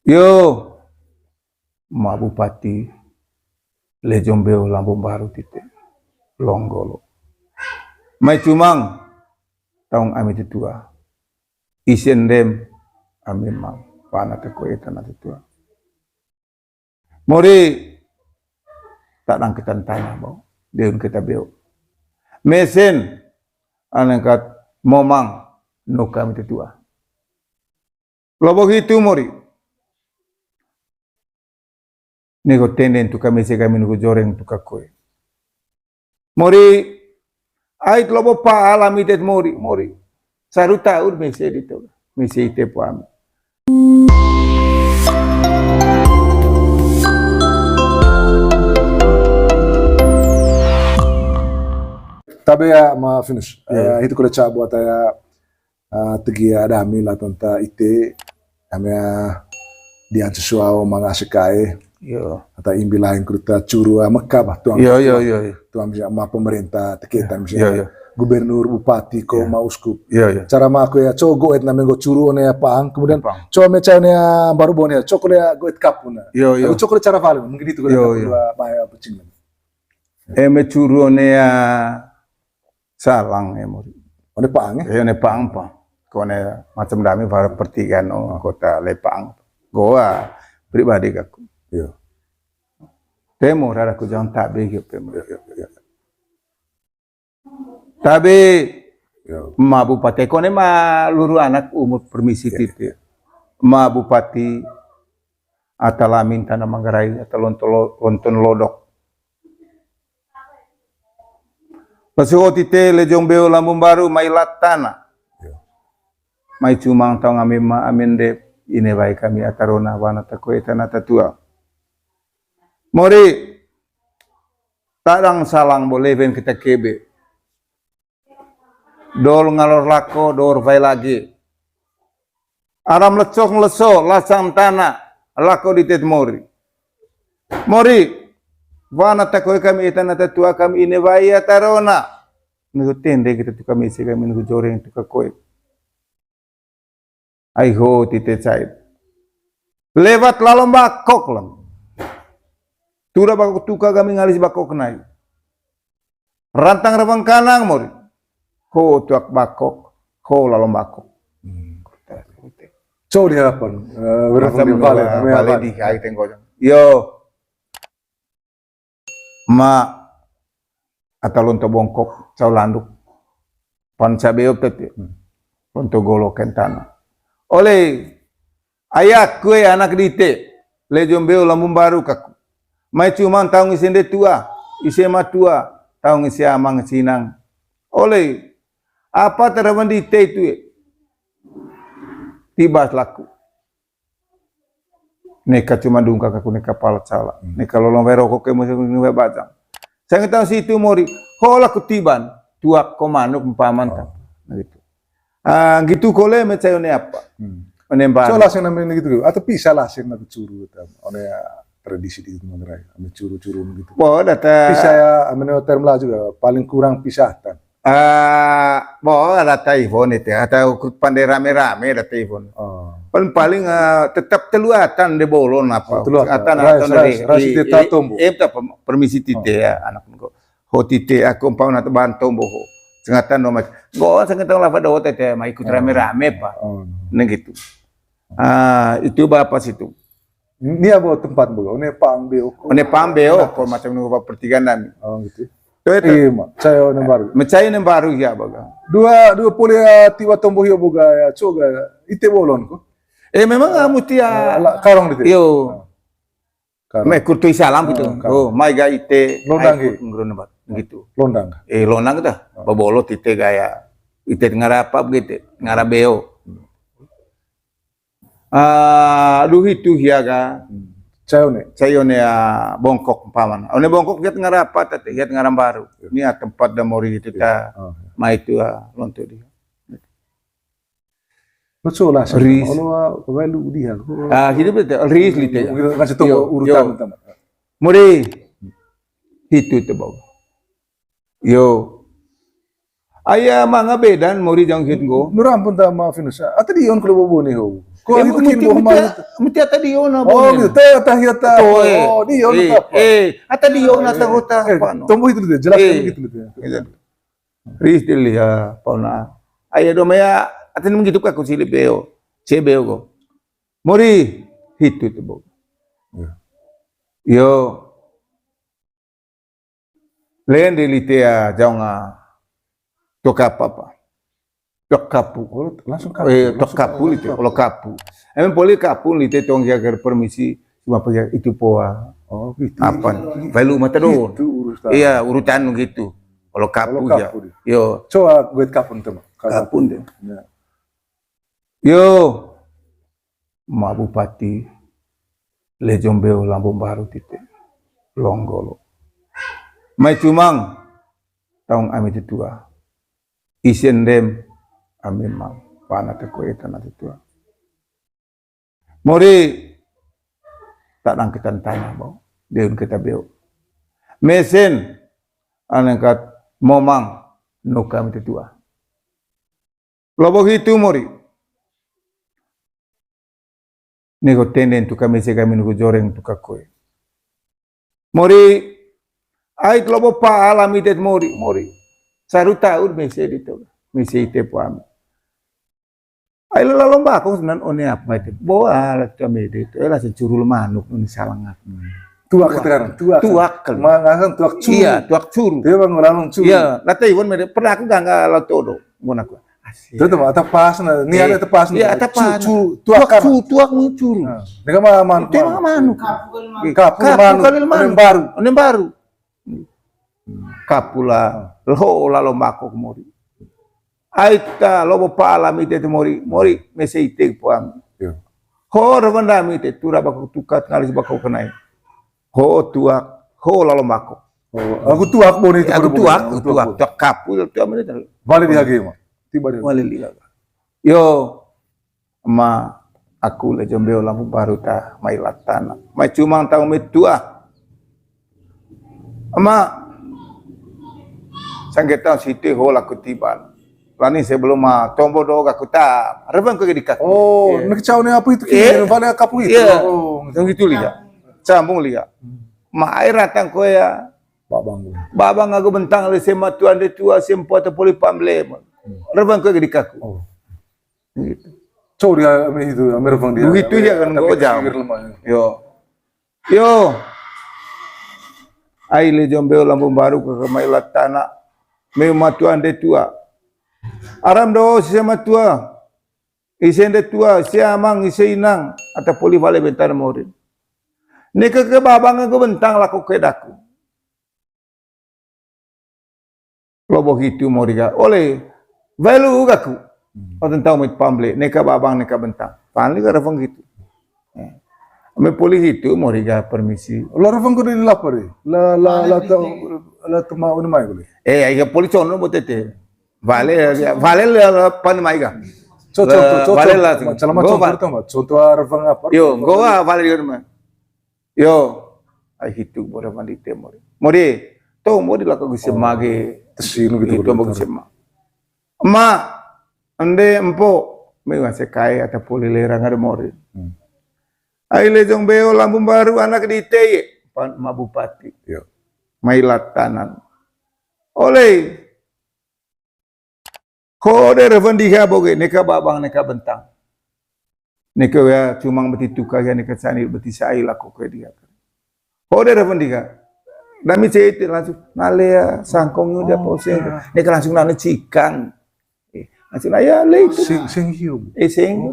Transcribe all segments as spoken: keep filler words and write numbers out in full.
Yo, ma Bupati, Lejong Beo Lambung Baru tite, Longgolo. Mai cumang, taung ami tetua. Isen dem, ami mang, pana teko eta na tetua. Mori, tak dang ketan tanah bau, deun keta beo. Mesen, anengkat momang, no kami tetua. Lobo hitu mori. Nego tenden tu kami se kami nugu joreng tu kakoe. Mori, ait lobo pa alam itet mori, mori. Saru taur mese dito, mese ite po ami. Tabe ya, ma Finus. Iya. Eh, itu kole ca buat ya, ah, tegi ada ami la tonta ite, ami, ah, dian sesuau manga sekae. Yo. Ata imbi lain kruta curu, ah, meka bah tuang. Yo, yo, yo, yo. Tuang bisa ma pemerintah teke tan bisa. Yo, yo. Gubernur, bupati, ko ma uskup. Yo, yo. Cara ma aku ya, co goet na menggo curu one ya pang. Kemudian co me cau ne ya baru bone ya, co kole ya goet kapuna. Yo, yo. Aku co kole cara paling, mungkin itu kole ya. Yo, yo. Dua bahaya apa cing. Eme curu one ya salang ya mori. One pang, eh? Eh, one pang, pang. Kone macam dami para pertigaan, oh, kota Lepang. Goa pribadi kaku. Iya. Temo rara ku jangan tabe gitu, temo. Iya, iya, iya. Tabe. Iya. Ma Bupati kone ma luru anak umur permisi titi. Iya. Ma Bupati, ata lamin tanah Manggarai, ata lonto-, lonton lodok. Pasuo tite Lejong Beo Lambung Baru mai latana. Mai cumang taung ami ma amin de, ine wai kami ata rona wana takoe tanah tatua. Mori, tadang salang bo leven kita kebe. Dol ngalor lako, dor wai lagi. Aram lecok leso, lasang tanah, lako ditet mori. Mori, wana takoe kami ita na tatua kami ine wai ata rona. Nugu tende kita tu kami isi kami nugu joreng tu kakoe. Ai ho tite cait. Lewat lalo bakok lang. Tura bakok tuka kami ngalis bakok nai. Rantang rebang kanang mori. Ho tuak bakok, ho lalo bakok. Hmm. Co di harapan. Eh, berapa di balik, balik di kai tenggojang. Yo. Ma ata lonto bongkok, cau landuk. Pan cabe opet ya. Hmm. Lonto golo kentana. Oleh ayah kue anak dite, Lejong Beo Lambung Baru kaku. Mai cumang taung isi nde tua, isi ma tua, taung isi amang sinang. Oleh apa terawan dite itu ya? Tibas laku. Neka cuma dungka kaku neka pala cala. Hmm. Neka lolong wai rokok ke musim ngewe bajang. Saya ngetau situ mori, hola kutiban, tuak ko manuk mpaman ta. Oh. Nah, gitu. Ah, gitu kole me cai one apa? Hmm. One mbaru. So laseng namanya gitu. Atau pisah laseng na curu ta. One, ah, tradisi di Manggarai. Ame curu-curu gitu. Bo data. Pisah ya, ame term lah juga. Paling kurang pisah ta. Ah, bo data Ivon itu, atau pandai rame-rame data Ivon. Oh. Paling, paling, ah, tetap teluatan de bolon apa. Oh, teluatan. Atan, rais, atan rais, dari, rais i, itu i, tatombo. Em, tak pem-, permisi tite ya, anak ko. Ho tite aku umpama na teban tombo ho. Sengatan no mas. Go sengatan lava do tete ma ikut rame-rame pa. Oh. Neng gitu. Ah, itu bapak situ. Ini apa tempat boga? One pang beo. One pang beo, ko macam nunggu pertigaan nami. Oh, gitu. Tuh itu. Iya, Mak. Saya one baru. Mecayo ne baru ya boga. Dua, dua poli ya tiwa tombo hio boga ya, coga ite bolon ko. Eh, memang, ah, musti ya. Ah, la-, karong dite. Yo. Ah. Karong. Me kurtu isalam gitu. Ah, karong. Oh, mai ga ite. Londang ai, gitu. Londang. Eh, londang ta. Ah. Babolot ite gaya. Ite ngara apa begitu? Ngara beo. Ah, duh itu hia ga. Hmm. Cayo ne. Cayo ne, ah, bongkok umpamana. One bongkok hiat ngara apa tete, hiat ngara baru. Iya. Ini, ah, tempat da mori itu ta. Iya. Oh, iya. Mai itu, ah, lonto dia. Lo cola sih. Ris. Kalau, ah, pemain lu dia. Ah, hidup itu ris lite. Kita kasih tahu urutan utama. Mori. Hitu te bau. Yo. Aya manga bedan mori jang hit nggo. Nura ampun ta ma Finus. Ata di on kalau bobo ni ho. Ko itu kin boh mah. Mesti ata dio na. Oh, gitu. Teh, teh, ya, teh. Oh, dio na. Eh, ata dio na, teh, kota. Tombo itu deh, jelaskan gitu deh. Ris dili ya, pauna. Ayo do maya, atin menghidup aku sili beo. Cebeo ko. Mori, hitu tu, bo. Yo. Len di lite ya, jaong ah. Tok apa, apa? Tok kapu. Oh, langsung kapu. Eh, tok kapu lite, kalau kapu. Emang boleh kapu lite tong ya, ger permisi, cuma apa ya, itu poa. Oh, gitu. Apa? Balu mata do. Itu urusan. Iya, urutan gitu. Kalau kapu ya. Yo. Coba gue kapu tuh, Mak. Kapu deh. Ya. Yo, Ma Bupati, Lejong Beo Lambung Baru tite, Longgolo. Mai cumang, taung ami tetua. Isen dem, ami mang, pana teko eta na tetua. Mori, tak dang kita tanah bau, deun kita beo. Mesen, anengkat momang, no kami tetua. Lobo hitu mori. Nego tenden tu kami se kami nuku joreng tu kakoi. Mori, ai lobo pa alam ite mori, mori. Saru taur mese dito, mese ite po ami. Ai lalo mbako nan one apa ite. Boa la tu ami dito, ela se curul manuk ni salangat. Tuak keterangan, tuak. Tuak kali. Mangasan tuak curu. Iya, tuak curu. Dia bangun langsung curu. Iya, lata iwan mede, pernah aku gak, gak lo todo, mun aku. Asik. Itu tuh, ata pas, nah, ini ada tepas, iya, nih. Ata pas. Cu-, cu-, tuak kan? Cu-, tuak mencuru. Nah, dia kan malah manuk, itu emang manuk. Kapu kali manuk. Kapu kali manuk. Onem baru. Onem baru. Kapula, lo lalo mako kemori. Aita, lobo pala mite te mori, mori, mese ite puang. Iya. Ho, rebenda mite, tura bako tukat, ngalis bako kenai. Ho, tuak, ho, lalo mako. Oh, aku tuak bone itu. Aku tuak, tuak, tuak kapu, tuak mene. Balik di lagi, Mak. Tiba dia. Balik di lagi. Yo, ma aku Lejong Beo Lambung Baru ta, mai latana. Mai cumang tau mai tua. Ama, sanggetan siti ho laku tiban. Lani sebelum ma tombo do gaku ta, rebeng ke di kaku. Oh, iya. Nek cau ni apa itu ki? Iya. Pada kapu itu. Iya. Oh, yang gitu liga. Sambung liga. Hmm. Ma air datang ko ya. Babang. Babang aku bentang le sema tuan de tua sempo atau poli pamble. Hmm. Rebeng ke di kaku. Oh. Gitu. Cau dia ame itu, ame rebeng dia. Begitu ya kan, ame gojang. Yo. Yo. Ai Lejong Beo Lambung Baru ke kemai latana. Meu matuan de tua. Aram do sisa matua. Isen de tua, sia amang, ise inang. Ata poli vale bentana morin. Neka ke babang aku bentang laku ke daku. Lobo hitu mori ga, ole, velu gaku. Hmm. Oten tau mit pamble, neka babang, neka bentang. Pali ga rebeng hitu. Eh. Ame poli hitu mori ga permisi. Lo rebeng ko di lapar, eh? La, la, la, tau, la tema unu mai ko le. Eh, ai ga poli cono bo tete. Vale, vale la, la, pan mai ga. Co, co, co, co, vale co. La, contoh, contoh, contoh rebeng apa? Yo, goa vale di rumah. Yo, ai hitu mori mandi te mori. Mori, to mori lako gusema ge. Tesi nu gitu. Itu mori gusema. Ma, ende empo, me wase kai ata poli lerang ada mori. Hmm. Ai Lejong Beo Lambung Baru anak di te ye, pan ma bupati. Yo. Mai latanan. Ole, Kode revendiha boge, neka babang, neka bentang. Neka wea cumang beti tuka ya, neka cani beti sai lako ke dia. Kode revendiha. Dami cete langsung, nalea, sangkong dia poseng. Neka langsung nane cikang. Eh, langsung, "Ayo, le itu." Sing, sing hiu. Eh, sing.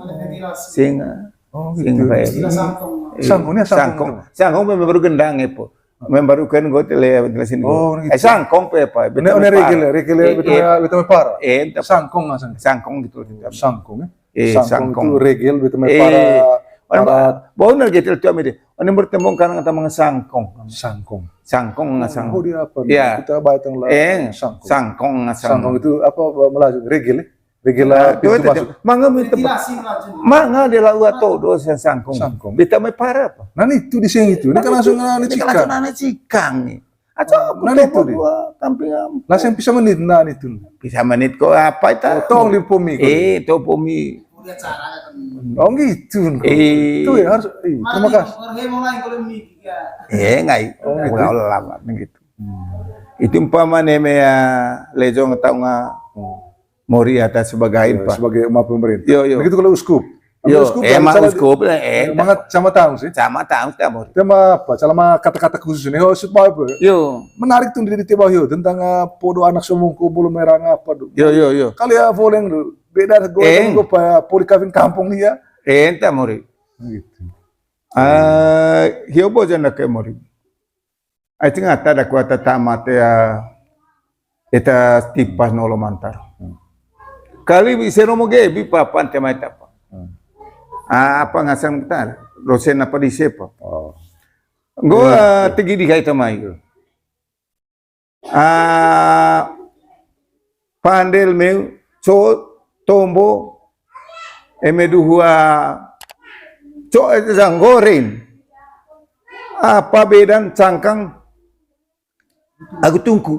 Sing, ah. Oh, sing gitu. Bae. Sangkong ni, sangkong. Sangkong, sangkong memang baru gendang, eh, po. Membarukan gue tele, jelasin gue. Oh, gitu. Eh, sangkong pe apa? Ini, ini regel, regel, eh, betul, eh, betul para. Eh, entah. Sangkong, ah, sangkong. Sangkong gitu. Sangkong, ya? Eh, sangkong itu regel, betul para. Bau nar gitu, tuh, ambil deh. Ini bertemu karena kata mengesangkong. Sangkong. Sangkong, ngesangkong. Oh, dia apa? Ya. Kita baik yang lain. Eh, sangkong. Sangkong, ngesangkong. Sangkong itu apa, Melaju? Regel, ya? Regela pintu masuk. Manga minta, manga de la ua todo sangkong. Sangkong. Beta mai para apa? Nani itu di sini itu. Ini kan langsung nani cikang. Nani cikang ni. Aco aku nani itu di. Kamping am. Langsung bisa menit nani itu. Bisa menit ko apa itu? Oh, tong di pomi ko. Eh, to pomi. Oh gitu. Itu ya harus. Terima kasih. Eh, ngai. Ulang lama gitu. Itu umpama neme ya lejong tau nga mori atas sebagai apa? Sebagai uma pemerintah. Yo, yo. Begitu kalau uskup. Yo, uskup, eh, ma uskup, eh, mangat sama tahu sih. Sama tahu, sama. Tema apa? Sama kata-kata khusus ini. Oh, supaya apa? Yo. Menarik tuh di tiba yo tentang, eh, podo anak somongko belum merah apa tuh. Yo, yo, yo. Kali ya voleng tuh. Beda gue gue pa poli kawin kampung nih ya. Eh, entah mori. Gitu. Eh, hio bojan ake mori. Ai, tengah tada kuata tamat ya. Eta tipas nolo mantar. Kali bisa romo ge bi papan tema eta pa. Ah, apa ngasang bentar? Dosen apa di sepa? Oh. Gua tegi di kai temai. Ah, pandel meu co tombo eme duhua co, eh, zanggoren. Apa bedan cangkang aku tungku.